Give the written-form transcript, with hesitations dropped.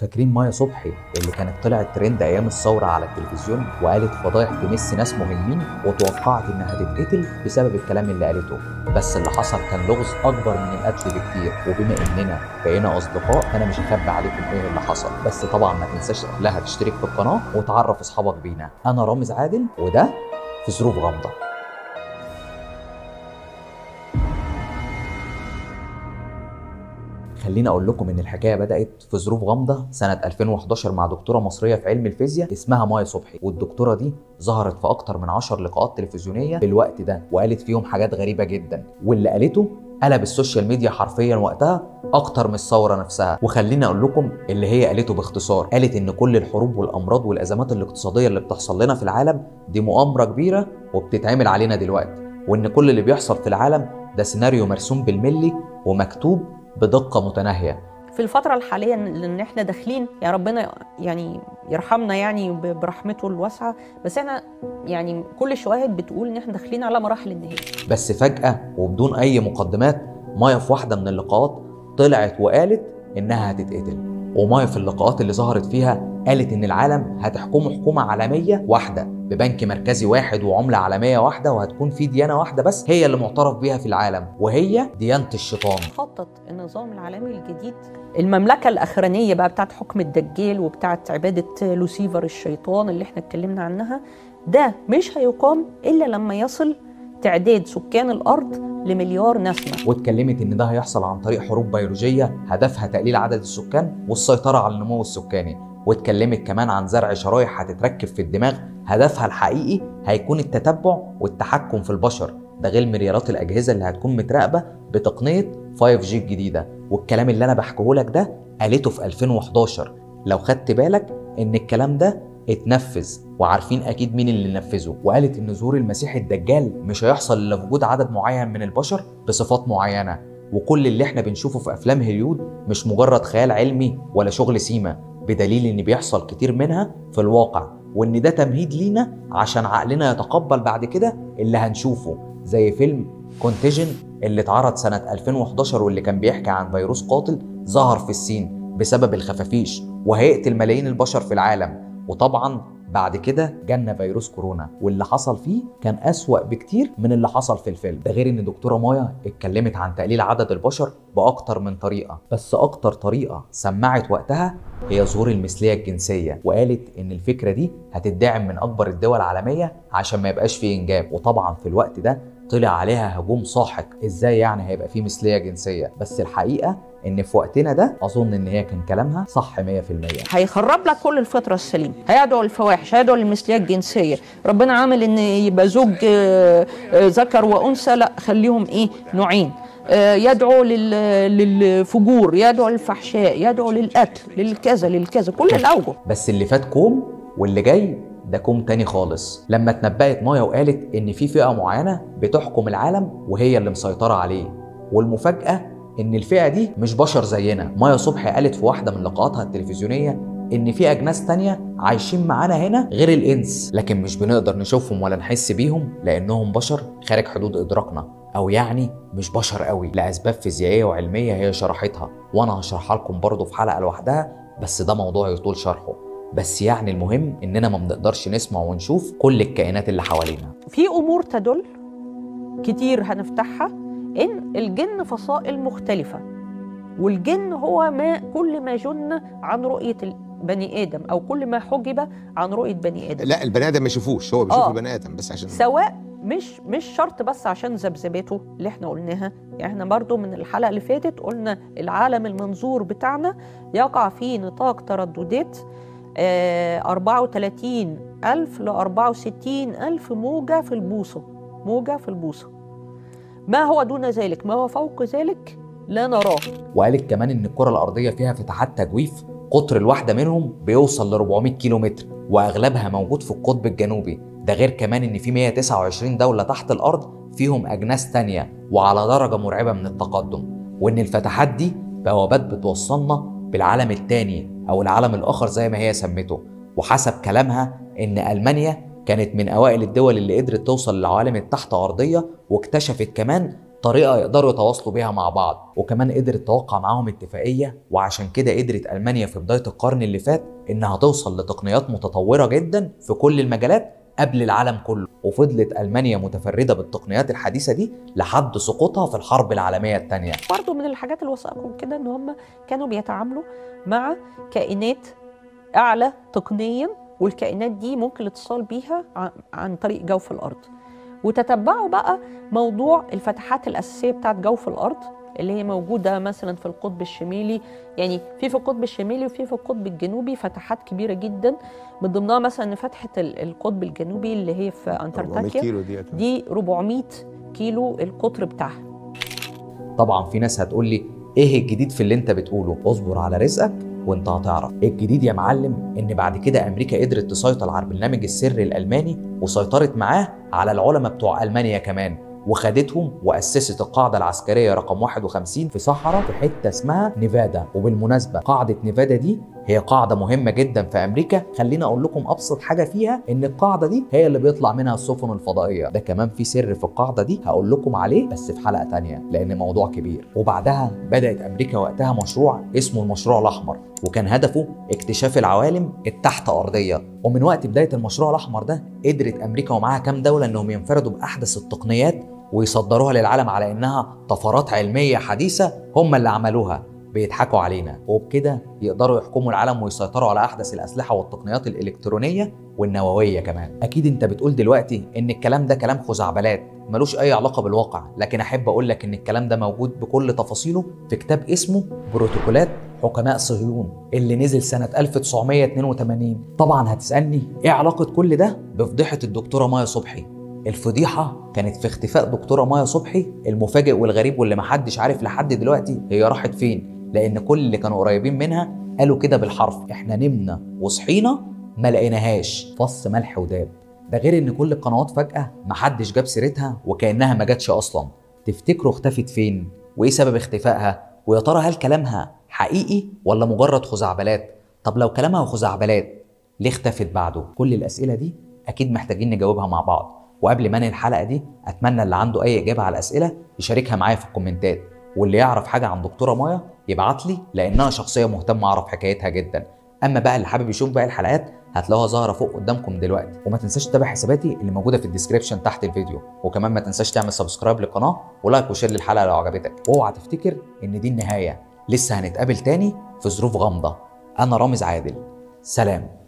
فاكرين مايا صبحي اللي كانت طلعت ترند ايام الثورة على التلفزيون وقالت فضايح تمس ناس مهمين وتوقعت انها تتقتل بسبب الكلام اللي قالته؟ بس اللي حصل كان لغز اكبر من القتل بكتير، وبما اننا بقينا اصدقاء فانا مش هخبي عليكم ايه اللي حصل، بس طبعا ما تنساش قبلها تشترك في القناة وتعرف اصحابك بينا. انا رامز عادل وده في ظروف غامضة. خليني اقول لكم ان الحكاية بدات في ظروف غامضة سنة 2011 مع دكتورة مصرية في علم الفيزياء اسمها مايا صبحي، والدكتورة دي ظهرت في اكتر من 10 لقاءات تلفزيونية في الوقت ده وقالت فيهم حاجات غريبة جدا، واللي قالته قلب ال social media حرفيا وقتها اكتر من الثورة نفسها. وخليني اقول لكم اللي هي قالته باختصار. قالت ان كل الحروب والامراض والازمات الاقتصادية اللي بتحصل لنا في العالم دي مؤامرة كبيرة وبتتعمل علينا دلوقتي، وان كل اللي بيحصل في العالم ده سيناريو مرسوم بالملي ومكتوب بدقة متناهية. في الفترة الحالية لأن احنا داخلين، يا ربنا يعني يرحمنا يعني برحمته الواسعة، بس احنا يعني كل الشواهد بتقول ان احنا داخلين على مراحل النهاية. بس فجأة وبدون أي مقدمات مايا في واحدة من اللقاءات طلعت وقالت إنها هتتقتل. ومايا في اللقاءات اللي ظهرت فيها قالت إن العالم هتحكمه حكومة عالمية واحدة ببنك مركزي واحد وعملة عالمية واحدة، وهتكون في ديانة واحدة بس هي اللي معترف بيها في العالم، وهي ديانة الشيطان. خطط النظام العالمي الجديد، المملكة الأخرانية بقى بتاعت حكم الدجال وبتاعت عبادة لوسيفر الشيطان اللي احنا اتكلمنا عنها، ده مش هيقام إلا لما يصل تعداد سكان الأرض لمليار نسمة. واتكلمت إن ده هيحصل عن طريق حروب بيولوجية هدفها تقليل عدد السكان والسيطرة على النمو السكاني. واتكلمت كمان عن زرع شرايح هتتركب في الدماغ هدفها الحقيقي هيكون التتبع والتحكم في البشر، ده غير مليارات الأجهزة اللي هتكون متراقبة بتقنية 5G الجديدة. والكلام اللي أنا بحكيه لك ده قالته في 2011، لو خدت بالك إن الكلام ده اتنفذ وعارفين أكيد مين اللي نفذه. وقالت إن ظهور المسيح الدجال مش هيحصل إلا في وجود عدد معين من البشر بصفات معينة، وكل اللي احنا بنشوفه في أفلام هوليود مش مجرد خيال علمي ولا شغل سيما، بدليل إن بيحصل كتير منها في الواقع، وإن ده تمهيد لينا عشان عقلنا يتقبل بعد كده اللي هنشوفه، زي فيلم Contagion اللي اتعرض سنة 2011 واللي كان بيحكي عن فيروس قاتل ظهر في الصين بسبب الخفافيش وهيقتل ملايين البشر في العالم. وطبعا بعد كده جالنا فيروس كورونا واللي حصل فيه كان أسوأ بكتير من اللي حصل في الفيلم ده. غير ان دكتورة مايا اتكلمت عن تقليل عدد البشر بأكتر من طريقة، بس أكتر طريقة سمعت وقتها هي ظهور المثلية الجنسية، وقالت ان الفكرة دي هتدعم من أكبر الدول العالمية عشان ما يبقاش فيه إنجاب. وطبعا في الوقت ده طلع عليها هجوم ساحق، ازاي يعني هيبقى فيه مثلية جنسية؟ بس الحقيقة ان في وقتنا ده اظن ان هي كان كلامها صح 100%. هيخرب لك كل الفطرة السليمة، هيدعو الفواحش، هيدعو للمثليه الجنسية. ربنا عامل ان يبقى زوج ذكر وانثى، لا خليهم ايه نوعين. يدعو للفجور، يدعو للفحشاء، يدعو للقتل، للكذا للكذا، كل الاوجه. بس اللي فات كوم واللي جاي ده كوم تاني خالص. لما اتنبأت مايا وقالت ان في فئة معينة بتحكم العالم وهي اللي مسيطرة عليه، والمفاجاه ان الفئة دي مش بشر زينا. مايا صبحي قالت في واحدة من لقاءاتها التلفزيونية ان في اجناس تانية عايشين معانا هنا غير الانس، لكن مش بنقدر نشوفهم ولا نحس بيهم لانهم بشر خارج حدود ادراكنا، او يعني مش بشر قوي لاسباب فيزيائية وعلميه هي شرحتها، وانا هشرحها لكم برضه في حلقة لوحدها، بس ده موضوع يطول شرحه. بس يعني المهم اننا ما بنقدرش نسمع ونشوف كل الكائنات اللي حوالينا. في امور تدل كتير هنفتحها إن الجن فصائل مختلفة، والجن هو ما كل ما جن عن رؤية بني آدم أو كل ما حجب عن رؤية بني آدم. لا البني آدم ما يشوفوش، هو بيشوف البني آدم بس، عشان سواء مش شرط بس عشان ذبذباته اللي احنا قلناها. يعني احنا برضو من الحلقة اللي فاتت قلنا العالم المنظور بتاعنا يقع في نطاق ترددات 34,000 ل 64,000 موجة في البوصة، موجة في البوصة. ما هو دون ذلك، ما هو فوق ذلك لا نراه. وقالت كمان ان الكرة الأرضية فيها فتحات تجويف قطر الواحدة منهم بيوصل ل 400 كيلو متر، وأغلبها موجود في القطب الجنوبي. ده غير كمان ان في 129 دولة تحت الأرض فيهم أجناس تانية وعلى درجة مرعبة من التقدم، وان الفتحات دي بوابات بتوصلنا بالعالم التاني أو العالم الآخر زي ما هي سمته. وحسب كلامها ان ألمانيا كانت من أوائل الدول اللي قدرت توصل للعوالم التحت أرضية، واكتشفت كمان طريقة يقدروا يتواصلوا بيها مع بعض. وكمان قدرت توقع معاهم اتفاقية، وعشان كده قدرت ألمانيا في بداية القرن اللي فات إنها توصل لتقنيات متطورة جدا في كل المجالات قبل العالم كله. وفضلت ألمانيا متفردة بالتقنيات الحديثة دي لحد سقوطها في الحرب العالمية الثانية. برضو من الحاجات اللي وثقوا كده إن هم كانوا بيتعاملوا مع كائنات أعلى تقنيا، والكائنات دي ممكن الاتصال بيها عن طريق جوف الأرض. وتتبعوا بقى موضوع الفتحات الأساسية بتاعت جوف الأرض اللي هي موجودة مثلا في القطب الشمالي، يعني في القطب الشمالي وفي القطب الجنوبي فتحات كبيرة جدا، من ضمنها مثلا فتحة القطب الجنوبي اللي هي في أنتاركتيكا دي 400 كيلو القطر بتاعها. طبعا في ناس هتقول لي ايه الجديد في اللي انت بتقوله؟ اصبر على رزقك وانت هتعرف. الجديد يا معلم ان بعد كده امريكا قدرت تسيطر على البرنامج السري الالماني، وسيطرت معاه على العلماء بتوع المانيا كمان، وخدتهم واسست القاعدة العسكرية رقم 51 في صحراء في حتة اسمها نيفادا. وبالمناسبة قاعدة نيفادا دي هي قاعدة مهمة جدا في امريكا. خلينا اقول لكم ابسط حاجة فيها ان القاعدة دي هي اللي بيطلع منها السفن الفضائية. ده كمان في سر في القاعدة دي هقول لكم عليه بس في حلقة ثانية لان موضوع كبير. وبعدها بدات امريكا وقتها مشروع اسمه المشروع الاحمر، وكان هدفه اكتشاف العوالم التحت ارضية. ومن وقت بداية المشروع الاحمر ده قدرت امريكا ومعاها كام دولة انهم ينفردوا باحدث التقنيات ويصدروها للعالم على انها طفرات علمية حديثه هم اللي عملوها، بيضحكوا علينا. وبكده يقدروا يحكموا العالم ويسيطروا على احدث الاسلحة والتقنيات الالكترونية والنوويه كمان. اكيد انت بتقول دلوقتي ان الكلام ده كلام خزعبلات ملوش اي علاقة بالواقع، لكن احب اقول لك ان الكلام ده موجود بكل تفاصيله في كتاب اسمه بروتوكولات حكماء صهيون اللي نزل سنة 1982. طبعا هتسالني ايه علاقة كل ده بفضيحه الدكتوره مايا صبحي؟ الفضيحة كانت في اختفاء دكتوره مايا صبحي المفاجئ والغريب واللي محدش عارف لحد دلوقتي هي راحت فين، لان كل اللي كانوا قريبين منها قالوا كده بالحرف: احنا نمنا وصحينا ما لقيناهاش، فص ملح وداب. ده غير ان كل القنوات فجأة محدش جاب سيرتها وكأنها ما جاتش اصلا. تفتكروا اختفت فين؟ وايه سبب اختفائها؟ ويا ترى هل كلامها حقيقي ولا مجرد خزعبلات؟ طب لو كلامها خزعبلات ليه اختفت بعده؟ كل الاسئلة دي اكيد محتاجين نجاوبها مع بعض. وقبل ما انهي الحلقة دي اتمنى اللي عنده اي اجابه على الاسئلة يشاركها معايا في الكومنتات، واللي يعرف حاجة عن دكتوره مايا يبعت لي لان انا شخصية مهتم اعرف حكايتها جدا. اما بقى اللي حابب يشوف باقي الحلقات هتلاقوها ظاهره فوق قدامكم دلوقتي. وما تنساش تتابع حساباتي اللي موجودة في ال description تحت الفيديو، وكمان ما تنساش تعمل subscribe للقناة و like و share للحلقة لو عجبتك. واوعى تفتكر ان دي النهاية، لسه هنتقابل تاني في ظروف غامضة. انا رامز عادل، سلام.